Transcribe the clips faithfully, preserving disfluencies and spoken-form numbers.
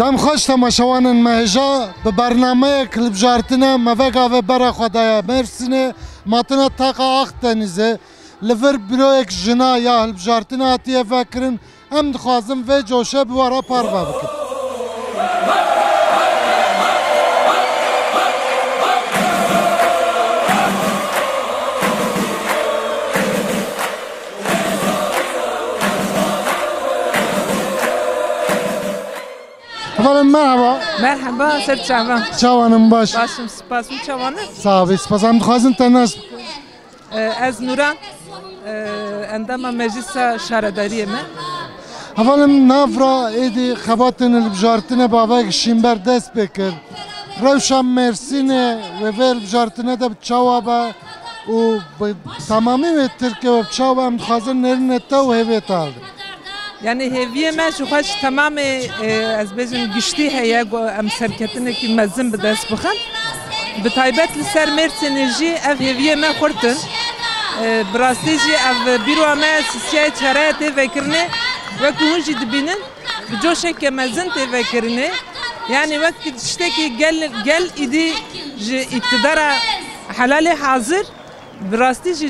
Em xweş temaşewanên me hêja bi bernameyek hilbijartine me vegave bera xwe daye Mêrsînê, ma tine taqa Axdenîzê. Li vir büroyek jina ya hilbijartinê hatiye vekirin. Em dixwazin vê coşe bi we re parve bikin. Hevalên merhaba. Merhaba, ser çava. Çawanın baş. Başım, spas, hûn çawanın? Sağ ol, spas. Em dixwazin te nas. Ee, ez Nûran, ee, endama Meclisa Şaredariyê me. Hevalên navra êdî xebatên hilbijartine bavek şînber dest pê kir. Rewşa Mêrsînê wê vê hilbijartine de bi çawa be û bi temamî wê Tirkiye wê bi çawa be, em dixwazin nêrînê te û hêviyê te hildin. Yani hêviyê me ji xwe ji temamê, e, ez bêjim giştî heye ku em serketinekî mezin bi dest bixin. Bi taybet li ser Mêrsînê jî ev hêviyê me xurt in. E, bi rastî jî ev bîroya me sisiyayê çareya tê vekirinê, wekî hûn jî dibînin, bi coşeke mezin tê vekirinê. Yani wek tiştekî gel, gel îdî ji îktidara helalê hazir. Bi rastî jî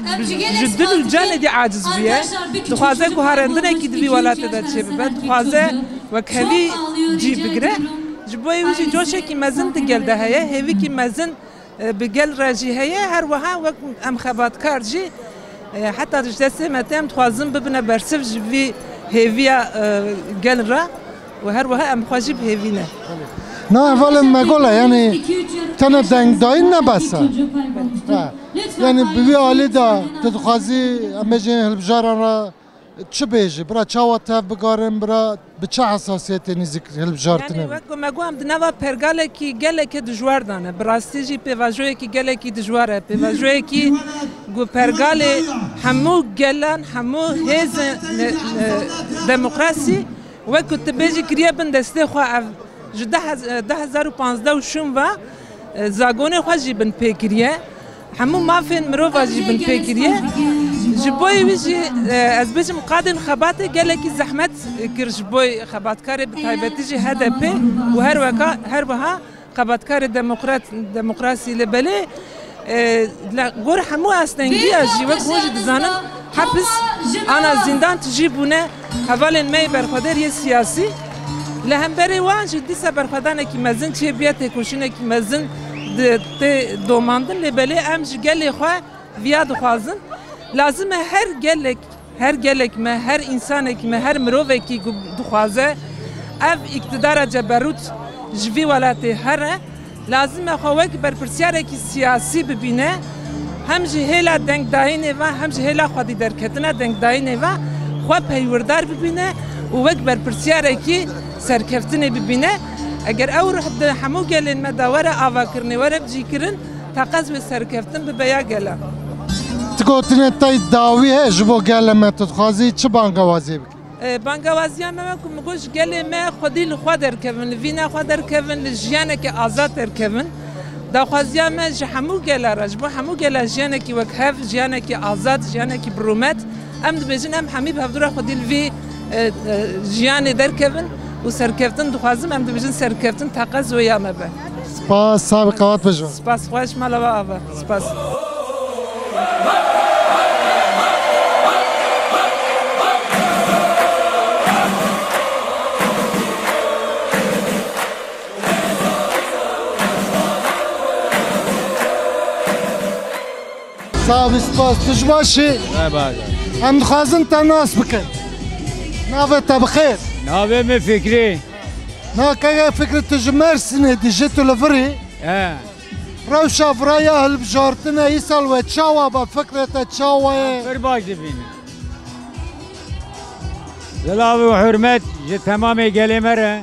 ji dil û canê dî aciz bûye. Dixwaze guherandinekî di vî welatê de çêbibe. Dixwaze wekhevî cî bigire. Ji bo wî jî coşekî mezin di gel de heye, hêvikî mezin, e, bi gel re jî heye. Her wiha wek em xebatkar jî, e, heta ji destê me tê, em dixwazin bibine bersiv ji vî hêviya, e, gel re. Û her wiha em xwe jî bi hêvî ne. Na hevalên me gola, yani tene dengdayîn ne bes e. Ha. Yani bi vî alî de tu dixwazî em bêjin hilbijaran re çi bêjî? Bira çawa tev bigarin, bira bi çi hesasiyetê nîzik hilbijartine Yani bî? Wek ku me got, em di nava pergalekî gelekî dijwar de ne. Bi rastî jî pêvajoyekî gelekî dijwar e. Pêvajoyekî ku pergalê hemû gelan, hemû hêzên, e, e, demokrasî Wek ku tu bêjî kiriye bin destê xwe ev ji deh hez-, du hezar û panzdeh û şûn ve, e, zagonê xwe jî bin pê kiriye. Hemû mafên mirova jî bin pê kiriye. Ji bo wî jî, e, ez bêjim qadên xebatê gelekî zehmet kir ji bo xebatkarê bi taybetî jî H D P û her weka, her wiha xebatkarê demokrat, demokrasî li belê, e, li gor hemû astengiya jî wek hûn jî dizanin hepis ana zîndan tijî bûne hevalên me yê berxwedêr yê siyasî. Li hemberê wan jî dîsa berxwedanekî mezin çêbûye, têkoşînekî mezin di, tê domandin lê belê em ji gelê xwe viya dixwazin. Lazim e her gelek Her gelek me, her însanekî me, her mirovekî ku dixwaze ev îktidara ceberût ji vî welatê here, lazim e xwe wek berpirsiyarekî siyasî bibîne, hem ji hêla dengdayînê ve, hem ji hêla xwedî derketina dengdayînê ve xwe peywirdar bibîne û wek berpirsiyarekî serkeftinê bibîne. Eger ew ruh di hemû gelên me de were avakirinê, were bicîkirin, teqez wê serkeftin bibe ya gela. Tu gotinê te dawî heye ji bo gelê me, tu dixwazî çi bangewaziyê bikî? E, bangewaziya me wek ku min got, ji gelê me xwedî li xwe derkevin, li vîna xwe derkevin, li jiyaneke azad derkevin. Daxwaziya me ji hemû gela re, ji bo hemû gela jiyanekî wekhev, jiyanekî azad, jiyanekî bi rûmet, em dibêjin em hemî bi hevdûra xwedî li vî, e, e, jiyanê derkevin û serkeftin dixwazin, em dibêjin serkeftin teqez wê ya me be. Spas, sax be, qewat be ji we. Spas, xweş mala we ava. Spas. Sax bî, spas. Tu ji baş î? Me baş e. Em dixwazin te nas bikin. Navê te bi xêr? Navê min Fikrî. Na keke Fikrî, tu ji Mersînê dijî, tu li vir î? He. Rewşa vira ya hilbijartinê îsal we çawa be, fikrê te çawa ye? Pir baş dibînim. Silav û hurmet ji temamê gelê me re.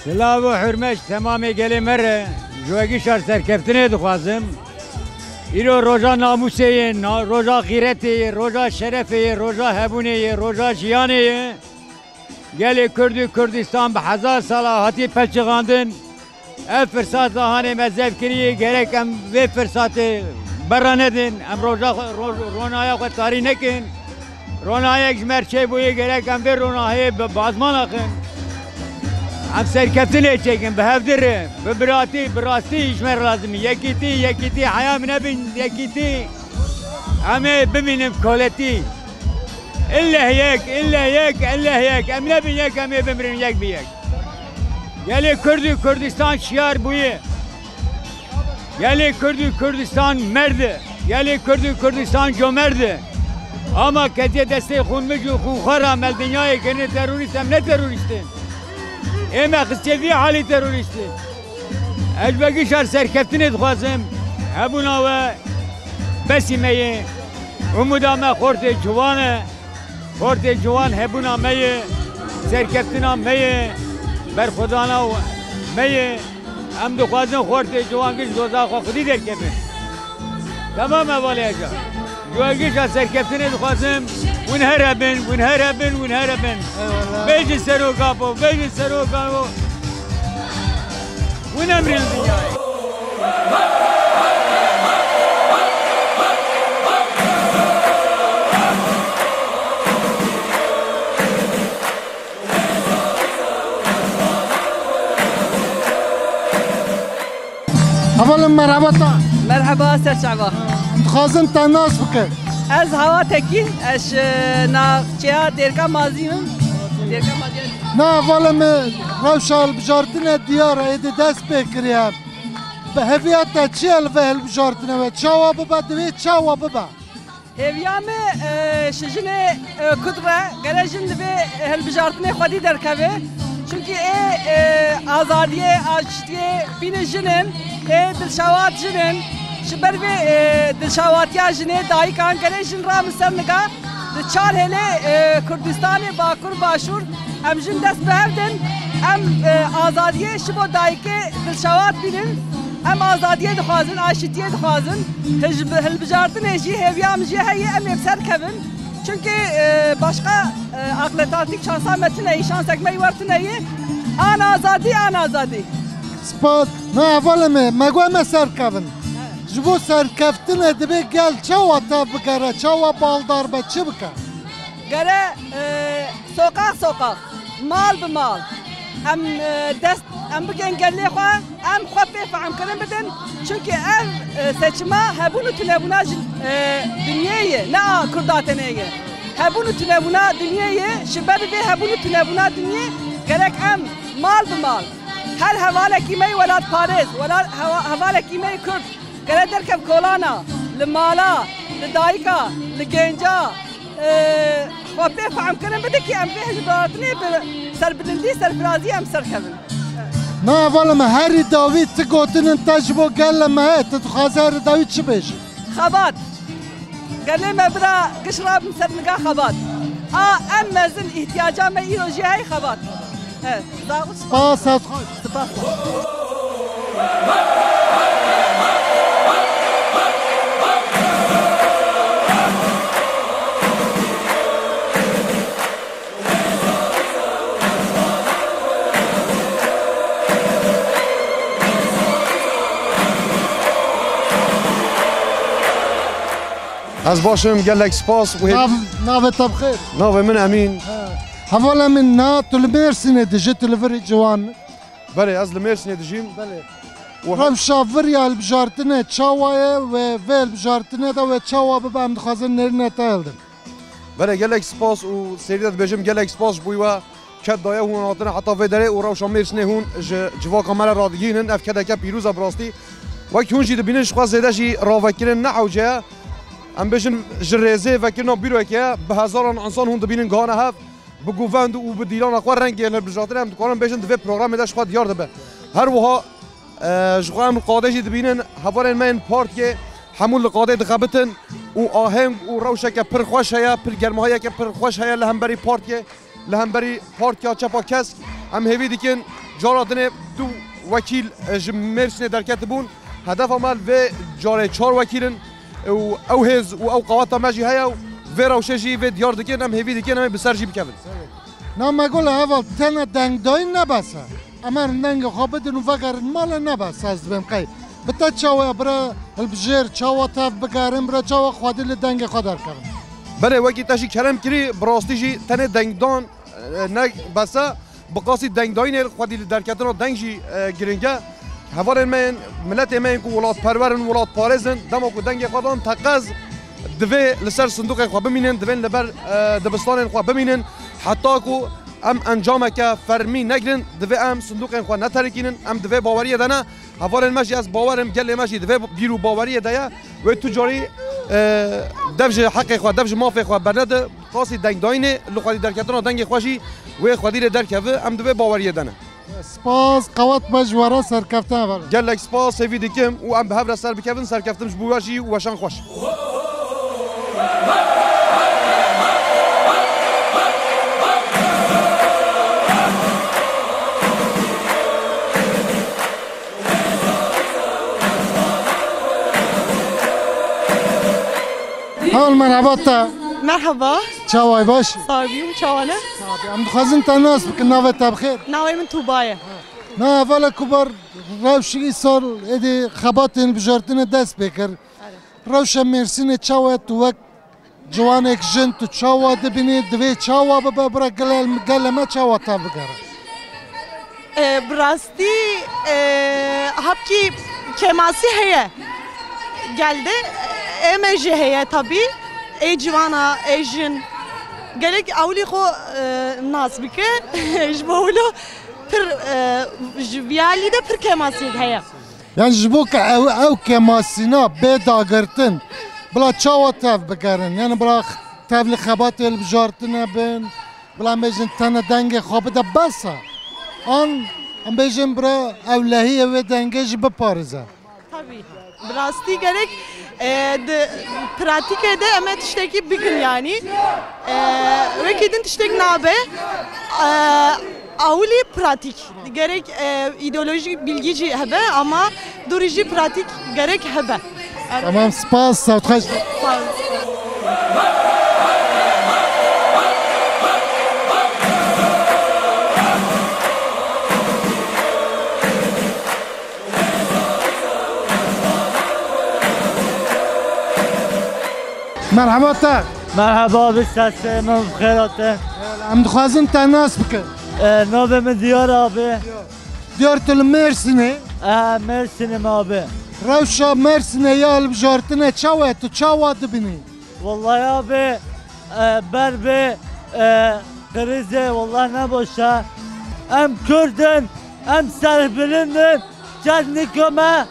Silav û hurmet ji temamê gelê me re, ji wekî şar serkeftinê dixwazim. Îro roja namûsê ye, na-, roja xîretê ye, roja şerefê ye, roja hebûnê ye, roja jiyanê ye. Gelê Kurd û Kurdistan bi hezar sala hatiye pelçixandin. Ev firsat la hanê me zef kiriye, gerek em vê firsatê berra nedin. Em roja xwe, roj-, ronaya xwe tarî nekin. Ronayek ji me re çêbûye, gerek em vê ronahiyê bi, bi azman axin. Em serkeftinê çêkin, bi hevdir, bi biratî, bi rastî ji me re lazim e. Yekîtî, yekîtî, heya min nebin yekîtî. Em ê bimînin koletî. Illeh yek, illeh yek, illeh yek. Em nebin yek, em ê bimirin yek bi yek. Gelê Kurd û Kurdistan şiyar bûye. Gelê Kurd û Kurdistan merd e. Gelê Kurd û Kurdistan comerd e. Ama ketiye destê xûn mij û xûnxwara me li dinyayê kirine terorîst, em ne terorîst in. Ê me xistiye vî halî terorîst in. Ez ji we gişa serkeftinê dixwazim. Hebûna we besî me ye. Umuda me xortê ciwan e. Xortê ciwan hebûna me ye, serkeftina me ye, berxwedana me ye. Em dixwazin xortê ciwan giş doza xwe xwedî derkevin. Temam hevalê heja. Ji we gişa serkeftinê dixwazim, win here bin, win here bin, win here bin. Eyvallah. Bêjin seroka bo, bêjin seroka bo. Win emrî li dinyayê. Hevalê merhaba ta. Merheba, ser çava. Dixwazim te nas bike. Ez Hawa Tekîn, ez, e, navçeya Dêrka Mazî min. Dêrka Mazî. Na hevalê me rewşa hilbijartinê diyar e, êdî dest pê kiriye. Bi heviya te çi ye li vê hilbijartinê ve? Çawa bibe, divê çawa bibe? Hêviya me, e, ji jinê, e, Kurd re, gere jin divê hilbijartinê xwedî derkeve. Çimkî ê, e, azadiyê, aştiyê bîne jin in, ê dilşewat jin in. Ji ber vê, e, dilşewatiya jinê, dayikan, gere jin ramin ser niga di çar hêlê, e, Kurdistanê Bakur, Başûr, em jin dest bi hev din, em, e, azadiyê ji bo dayikê dilşewat bînin, em azadiyê dixwazin, aşitiyê dixwazin. Hij-, hilbijartinê jî hêviya min jê heye, em ê bi ser kevin. Çimkî, e, başqa, e, alternatîf şansa me tune ye, şansek me yê wer tune ye. An azadî, an azadî. Spas. Na hevalê me, me got em ê ser kevin. Ji bo serkeftinê divê gel çawa tev bigere, çawa baldar be, çi bike? Gere, e, soqaq soqaq, mal bi mal, em, e, dest, em bikin gelê xwe, em xwe pê fehmkirin bidin. Çimkî ev, e, seçima hebûn û tunebûna ji, e, dinyê ye, ne a Kurda tenê ye. Hebûn û tunebûna dinyê ye, ji ber vê hebûn û tunebûna dinyê gerek em mal bi mal, her hevalekî me yê welatparêz, wela-, hewa-, hevalekî me yê Kurd, gere derkev kolana, li mala, li dayika, li genca, e, xwe pê fehmkirin bide kî em vê hilbijartinê bi serbilindî, serfirazî em serkevin. Na hevalê me, herî dawî ti gotinên te ji bo gele me heye, tu dixwazî herî dawî çi bêjî? Xebat. Gelê me bira giş rabin ser niga xebat. A en mezin îhtiyaca me îro jî hey xebat. He, sağ ol. Spas, spas. Spas. Ez baş im, gelek spas û hê- Nav, navê te bi xêr? Navê min Emîn. He. Heval Emîn, na tu li Mêrsînê dijî, tu li virî ciwan? Belê, ez li Mêrsînê dijîm. Belê. Û he- Rewşa vir ya hilbijartinê çawa ye wê vê hilbijartinê de wê çawa bibe, em dixwazin nêrîna te hildin. Belê, gelek spas û serî de dibêjim, gelek spas ji bo we. Ket daye hûn hatine heta vê derê û rewşa Mêrsînê hûn ji civaka me re radigihînin. Ev kedeke pîroz e bi rastî. Wek hûn jî dibînin, ji xwe zêde jî ravekirin ne hewce ye. Em bêjin ji rêzê vekirina bîroyekê bi hezaran însan hûn dibînin gihane hev. Bi govend û bi dîlana xwe rengê hilbijartinê em dikarin bêjin di vê programê de ji xwe diyar dibe. Her wiha, e, ji xwe em li qadê jî dibînin, hevalên me yên partiyê hemû li qadê dixebitin û aheng û rewşeke pir xweş heye, pir germahiyeke pir xweş heye li hemberî partiyê. Li hemberî Partiya Çepa Kesk em hêvî dikin, cara dinê du wekîl, e, ji Mêrsînê derketibûn. Hedefa me li vê carê çar wekîl in, e, û ew hêz û ew qeweta me jî heye û vê rewşê jî vê diyar dikin, em hêvî dikin em ê bi ser jî bikevin. Na me gole heval, tene dengdayîn ne bes e. Em herin dengê xwe bidin û vegerin malê ne bes e, ez dibêm qey. Bi te çawa ye bira hilbijêr, çawa tev bigerin, bira çawa xwedî li dengê xwe derkevin? Belê, wekî te jî kerem kirî, bi rastî jî tenê dengdan, e, ne bes e. Bi qasî dengdayînê xwedî li derketina deng jî, e, giring e. Hevalên me yên, miletê me yên ku welatperwer in, welatparêz in, dema ku dengê xwe dan teqez divê li ser sindoqên xwe bimînin, divên li ber, e, dibistanên xwe bimînin. Heta ku em encameke fermî negirin, divê em sindoqên xwe neterikînin, em divê baweriyê de ne. Hevalên me jî ez bawer im, gelê me jî divê bîr û baweriyê de ye. Wê tu carî, e, dev ji heqê xwe, dev ji mafê xwe bernede, qasî dengdayînê, li xwedî derketina dengê xwe jî wê xwedî lê derkeve, em di vê baweriyê de ne. Spas, qewet be ji we re serkeftin heval. Gelek spas, hêvî dikim û em bi hev re ser bikevin, serkeftin ji bo we jî û weşan xweş. Heval merheba te. Merheba. Çaway baş? Sağ ol, çawa ne? Abi, em dixwazin te nas bikin, navê te bi xêr? Navê min Tuba ye. Na, hevala ku bar rewşî îsal êdî xebatên bijartinê dest pê kir. Rewşa Mêrsînê çawa ye, tu wek ciwanek jin tu çawa dibînî, divê çawa bibe, bira gele, gele me çawa tev bigere? E, bi rastî, e, hapkî kêmasî heye. Gel de, e, ê me jî heye tabî. Ê ciwana, ê jin. Gerek ewilî xwe, e, nas bike. Ji bo wilo pir, e, ji viya alî de pir kêmasî heye. Yani ji bo ke ew, ew kêmasîna bê dagirtin, bila çawa tev bigerin? Yani bila tevlî xebatê hilbijartine bin, bila em bêjin tene dengê xwe bide bes e. An em bêjin bira ewlehiyê wê dengê jî biparêze. Tabî. Bi rastî gerek, e, di pratîkê de em ê tiştekî bikin yanî. E, wekî din tiştek nabe. E, Awilî pratîk. Gerek, e, îdeolojî bilgî jî hebe ama dûrî jî pratîk gerek hebe. Tamam, spas, sewt xweş. Sağ ol. Merheba te. Merheba, bi sesê min bi xêr hatin. Em dixwazin te nas bikin. E, navê min Diyar abi. Diyar, tu li Mêrsînê? E, Mêrsînê me abi. Rewşa Mêrsînê ya hilbijartinê çawa ye? Tu çawa dibînî? Wallahî abi, e, ber vê, e, krîzê wallahî ne baş e. Em Kurd in, em serbilind in, kes nîka me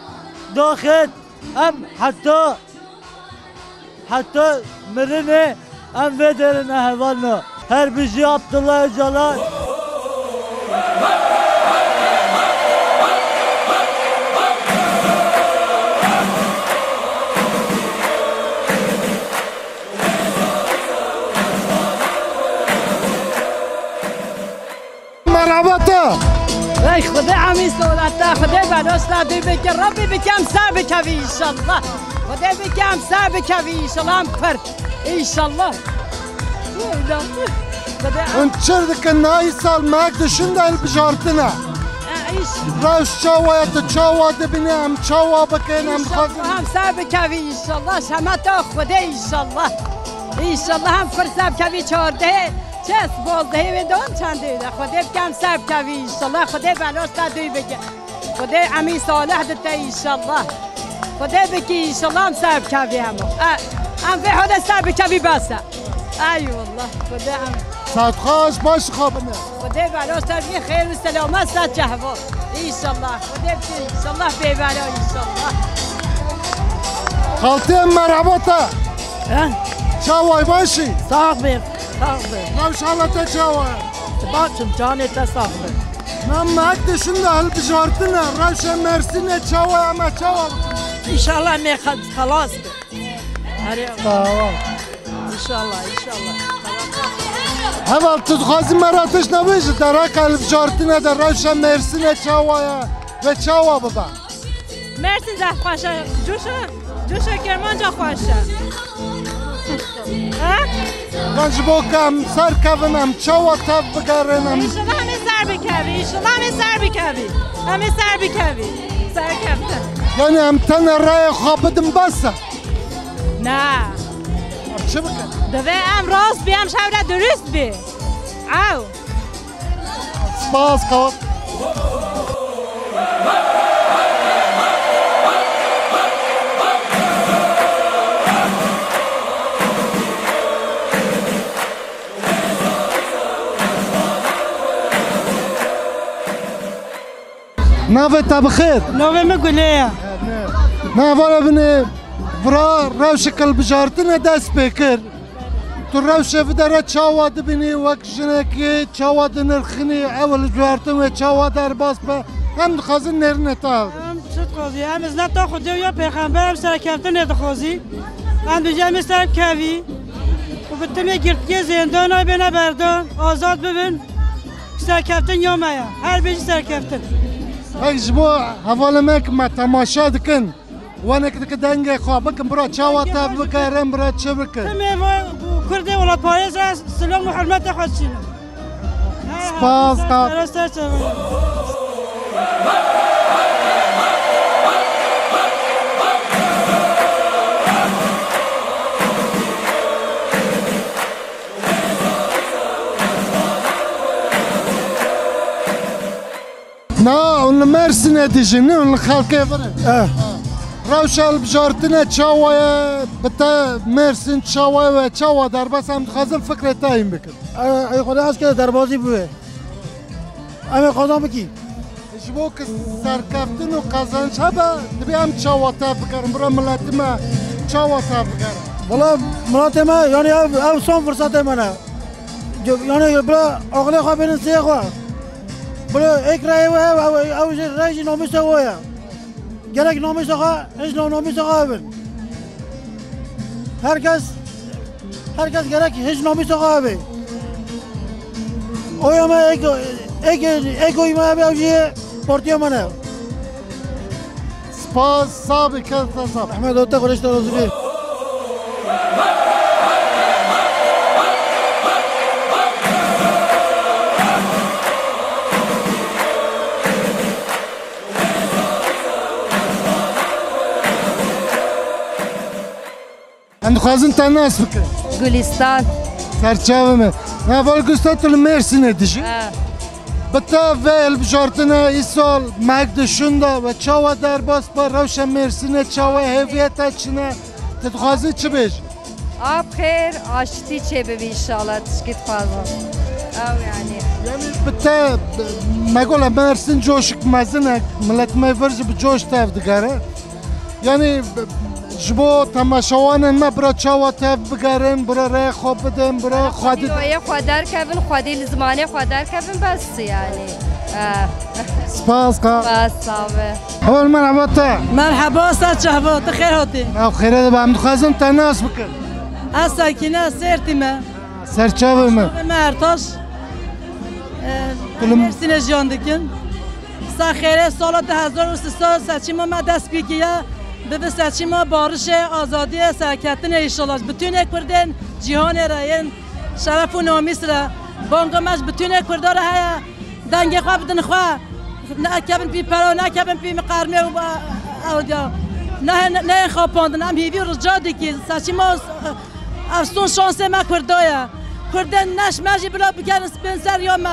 daxit, em heta, heta mirinê em vê dêrine hevalno. Her bijî Abdullah Ocalan. Merhaba te. Ey Xwedê emî solata, Xwedê beloşta dû bike, Rabbî bike em ser bikevî înşallah. Xwedê bike em ser bikevî înşallah, em pir. Înşallah. Xwedê em Hûn çir dikin, nayî sal mek dişin de hilbijartine. E, înş- Rewş çawa ye, tu çawa dibînî, em çawa bikin, em dixwazin. Înşallah em ser bikevî înşallah. Şemeta Xwedê înşallah. Înşallah em pir ser bikevî çardehê, çes, bozdehê wê don çendê de. Xwedê bike em ser bikevî înşallah. Xwedê beloşta dû bike. Xwedê emî salih dite înşallah. Xwedê bikî înşallah em ser bikevî hemû. E, em vê holê ser bikevî bes e. Ey wallah, Xwedê em. Saet xweş, baş xwe bine. Xwedê beloşta bî xêr û selamet ser çehva. Înşallah, Xwedê bikî înşallah bê bela înşallah. Xaltê merhaba te. He? Çaway, baş î? Sax bê, sax bê. Rewş hala te çawa ye? Baş im, canê te sax be. Na mek dişin de hilbijartine, rewşa Mêrsînê çawa ye, me çawa bikin? Înşallah em ê xe-, xelas bin. Erê. Sağ ol. Înşallah, înşallah. Heval, tu dixwazî me re tişt nebêjî, dereqa hilbijartine de rewşa Mêrsînê çawa ye ve çawa bibe? Mêrsîn zehf xweş e. Coşa, coşa Kermanca xweş e. He? Yan ji bo ke em ser kevin, em çawa tev bigerin, em. Înşallah em ê ser bikevî, înşallah em ê ser bikevî. Em ê ser bikevî. Serkeftin. Yani em tene raya xwe bidin bes e? Ne. Em çi bikin? Divê em rast bî, em şewre dirust bî. Ew. Spas, qewat. Navê te bi xêr? Navê min Gulê ye. Na, vara binê, vira rewşek hilbijartinê dest pê kir. Tu rewşê vê derê çawa dibînî wek jinekê, çawa dinirxînî, ew hilbijartin wê çawa derbas be? Em dixwazin nêrînê te hev. Em çi dixwazî? Em îzna ta Xwedê û ya Pêxember, em serkeftinê dixwazî. Em dibêjin em ê serkevî û bi timê girtiyê zêndan nayê bêne berdan, azad bibin. Serkeftin ya me ye. Her bêjî serkeftin. Pek ji bo hevalê me ku me temaşe dikin, wenek dike dengê xwe bikin, bira çawa tev bikerin, bira çi bikin. Timê ve Kurdê welatparêz re silam û hurmetê xwe dişînim. Spas, spas. Ser çavan. Na, hûn li Mêrsînê dijîn, ne hûn li xelkê vir in. Eh. Rewşa hilbijartinê çawa ye, bi te Mêrsîn çawa ye we çawa derbas, em dixwazin fikrê te hîn bikin. Eh, ey Xwedê hez kere derbasî bûye. Em ê qazan bikî. Ji bo ku serkeftin û qazanç hebe, divê em çawa tev bigerin, bira miletê me çawa tev bigerin? Valla miletê me, yani ev, ev son fırsatê me ne. Yani bira aqilê xwe bênin sê xwe. Bira êk reyê we hev, ew, ew jî rey jî namûsê we ye. Gerek namûsa xwe, hiç namûsa xwe hebin. Her kes, her kes gerek hiç namûsa xwe hebe. Oya me êk, êk, êk oy me hebe, ew jî partiya me ne. Spas, sax be, kes te sax. Ehmed, te Xwedê ji te razî be. Em dixwazin te nas bikin. Gulistan. Serçavê me. Heval Gulistan, tu li Mêrsînê dijî. He. Bi te vê hilbijartine îsal mehek di şûnda we çawa derbas be, rewşa Mêrsînê çawa, hêviya te çi ne? Tu dixwazî çi bêjî? Ab xêr, aştî çêbibî înşallah, tişkî dixwazim. Ew yani. Yani bi te, me gola Mêrsîn coşik mezin e, milet me vir jî bi coş tev digere. Yani ji bo temaşewanên me bira çawa tev bigerin, bira rêya xwe bidin, bira xwedî. Xwedî rêya xwe derkevin, xwedî li zimanê xwe derkevin, bes yani. Eh. Spas, ka. Spas, sax be. Heval, merhaba te. Merhaba, ser çava, tu xêr hatî. Ew xêre de be, em dixwazin te nas bikin. Ez Sekîne, Sêrtî me. Serçavê me. Serçavê me Ertaş. E, Kulum. Mêrsînê jiyan dikin. Sa xêrê sala du hezar û sê seçîma me dest pê kiriye. Bibe seçîma barişê, azadiyê, serketinê înşallah. Ji bütûnê Kurdên cîhanê re yên şeref û namîs re. Banga me ji bütûnê Kurda re heye. Dengê xwe bidin xwe. Nekevin pî pera, nekevin pî miqermê û, e, ew diya. Ne, ne, neyên xapandin. Em hîvî û rica dikî. Seçîma, e, ev son şansê me Kurda ye. Kurdên neş me jî bila bigerin spên ser ya me.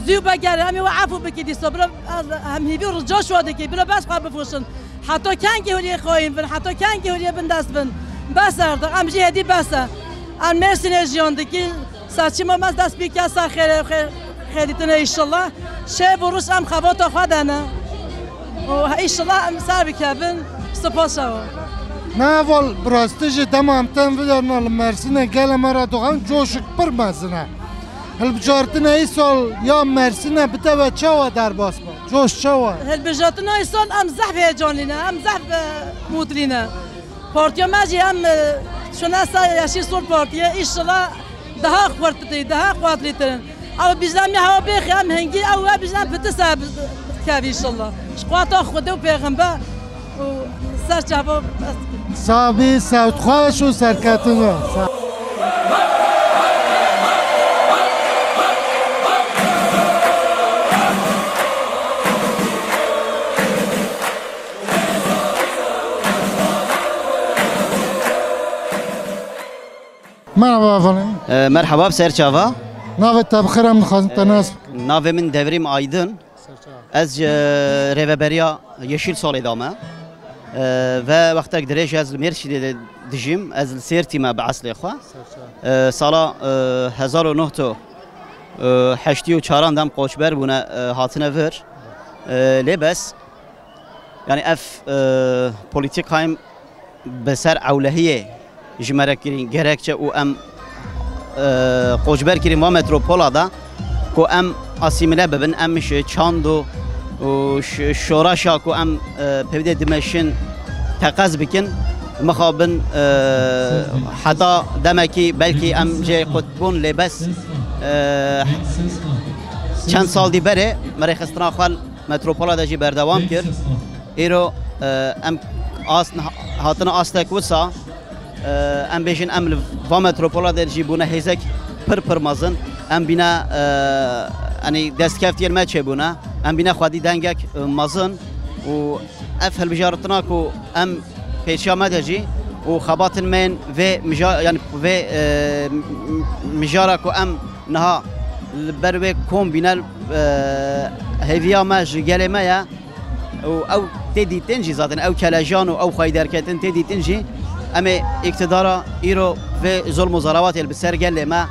Zû bigerin. Em ê we efû bikî dîsa. Bila ez, em hîvî û rica şwa dikî. Bila bes xwe bifoşin. Heta kengî hûriyê xayîn bin, heta kengî hûriyê bindest bin. Bes e artık, em jî hêdî bes e. Em Mêrsînê jiyan dikî, seçîma me dest pê kir, ser xêrê, xê-, xêdîtine înşallah. Şev û roj em xebata xwe de ne. Û înşallah em ser bikevin, spas e. Ne heval, bi rastî jî dema em tên vidarna li Mêrsînê gelê me re dixwin coşik pir mezin e. Hilbijartina îsal ya Mêrsînê bi te ve çawa derbas be? Coş çawa? Hilbijartina îsal em zehf heyecanlî ne, em zehf, e, mutlî ne. Partiya me jî em, e, şûne ser Yeşil Sol Partiye, înşallah daha xurtitî, daha quwetlîtir in. Ew bîzlem ya hewa bêxî em hingî, ew we bîzlem piti ser kevî înşallah. Ji quweta Xwedê û Pêxember. û ser çava bes dikim. Sax bî, sewt xweş û serketin be. Sa- Merhaba efendim. E, merhaba, ser çava. Navê te bi xêr, em dixwazin te nas bikin. Navê min Devrîm Aydin. Ez ji Rêveberiya Yeşîl Solê de me. E, ve wextek dirêj ez li Mêrsînê de dijîm. Ez li Sêrtî me bi eslê xwe. E, sala, e, hezar û neh sed û heştê û çaran dem koçber bûne, e, hatine vir. E, lê bes, yani ev, e, polîtîkayên bi ser ewlehiyê ji me re kirîn gerekçe û em, e, koçber kirîn va metropola de ku em asîmîle bibin, em ji çand û, û ş-, şoreşa ku em, e, pevdê dimeşin teqez bikin, mixabin, e, heta demekî belkî em jê qutbûn lê bes, e, çend sal dî berê me rêxistina xwe metropola de jî berdewam kir. Îro, e, em ast-, hatine astek wisa, e, em bêjin em li va metropola de jî bûne hêzek pir pir mezin. Em bîne, e, yanî destkeftiyên me çêbûne. Em bîne xwedî dengek, e, mezin û ev hilbijartina ku em pêşiya me de jî û xebatên me yên vê mija-, yanî vê, e, m-, m-, mijara ku em niha li ber wê kom bîne, e, hêviya me ji gelê me ye û ew tê dîtin jî zaten, ew kelejan û ew xweyî derketin tê dîtin jî, em ê îktidara îro vê zulm û zelawatê li bi ser gelê me,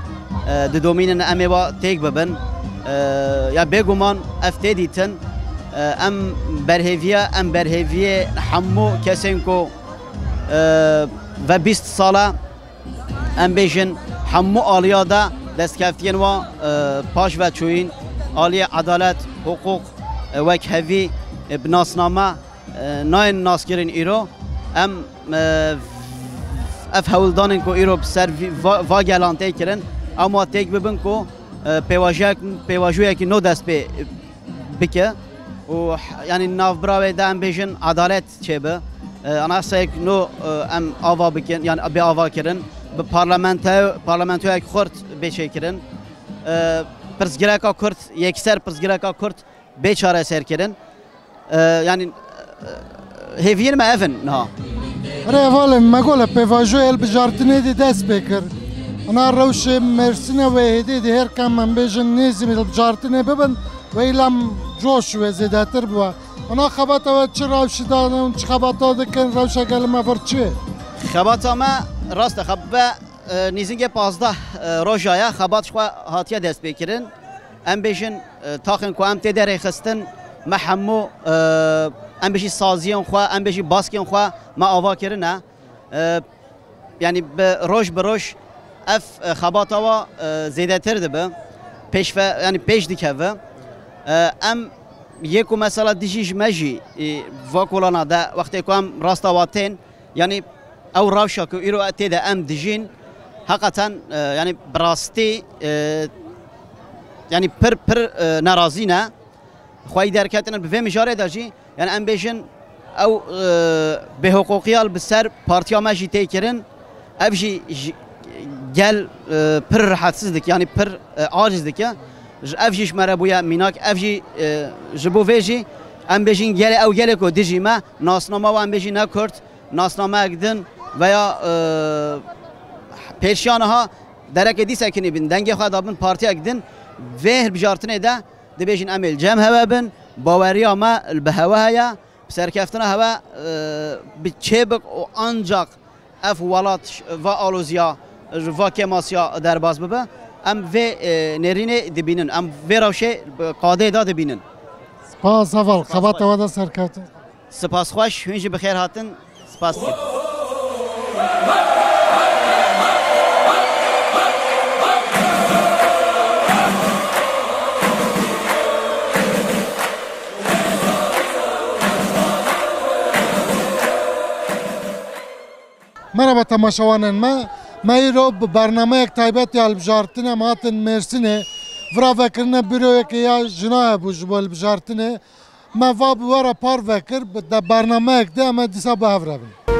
e, didomînin, em ê wa têk bibin. E, ya bêguman ev tê dîtin. E, em berhêviye, em berhêviyê hemû kesên ku, e, ve bîst sala em bêjin hemû aliya de destkeftiyên wa, e, paş ve çûyîn, aliyê edalet, hiqûq, e, wekhevî, e, bi nasname, e, nayên naskirin îro. Em, e, ev hewldanên ku îro bi ser vî-, va, va gelan tê kirin, em wa têk bibin ku, e, pêvajoyek, pêvajoyekî nû dest pê bike û h-, yanî navbira wê de em bêjin edalet çêbe. E, anayasayek nû, e, em ava bikin, yanî bê ava kirin, bi parlamento-, parlamentoyek xurt bê çêkirin. E, pirsgirêka Kurd, yekser pirsgirêka Kurd bê çareserkirin. E, yanî, e, hêviyên me ev in niha. Erê hevalê, me got le pêvajoyê hilbijartinê dî dest pê kir. Ana rewşê Mêrsînê wê hêdî dî her kam em bêjin nêzî hilbijartinê bibin, wê îlam coş wê zêdetir bibe. Ana xebata we çi rewşî dane û çi xebata dikin, rewşa gelê me vir çi ye? Xebata me rast e, xebe, e, nêzîngê pazdeh, e, roja ye, xebat ji xwe hatiye destpêkirin. Em bêjin, e, taxên ku em tê de rêxistin, me hemû, e, em bêjî saziyên xwe, em bêjî baskên xwe me ava kirine. E, yanî bi roj bi roj ev, e, xebata wa, e, zêdetir dibe, pêş ve, yanî pêş dikeve. E, em yê ku mesela dijî ji me jî, e, va kolana de wextê ku em rasta wa tên, yanî ew rewşa ku îro tê de em dijîn, heqeten, e, yanî bi rastî, e, yanî pir, pir, e, nerazî ne. Xweyî derketine bi vê mijarê de jî, yanî em bêjin ew, e, bêhiqûqiya li bi ser partiya me jî tê kirin, ev jî ji gel, e, pir rihetsiz dike, yanî pir, e, aciz dike. Ji ev jî ji me re bûye mînak, ev jî, e, ji bo vê jî em bêjin gelê ew gelê ku dijî me, nasnama wan bêjî ne Kurd, nasnameyek din veya, e, pêşiya niha derekê dîsekî nîbin, dengê xwe dabin partiyek din, vê hilbijartinê de dibêjin em ê li cem hewe bin, baweriya me li bi hewe heye, bi serkeftina hewe, e, bi çêbik û ancak ev welat ji va aloziya, ji va kêmasiya derbas bibe. Em vê, e, nêrînê dibînin, em vê rewşê bi qadê de dibînin. Spas heval, xebata we de serkeftin. Spas xweş, hûn jî bi xêr hatin. Spas dikim. Merhaba temaşevanên me. Me îro bi bernameyek taybet ya hilbijartinê em hatin Mêrsînê. Vira vekirine bîroyekê ya jina hebû ji bo hilbijartinê. Me va bi we re parve kir, bi, de bernameyek de em ê dîsa bi hev re bin.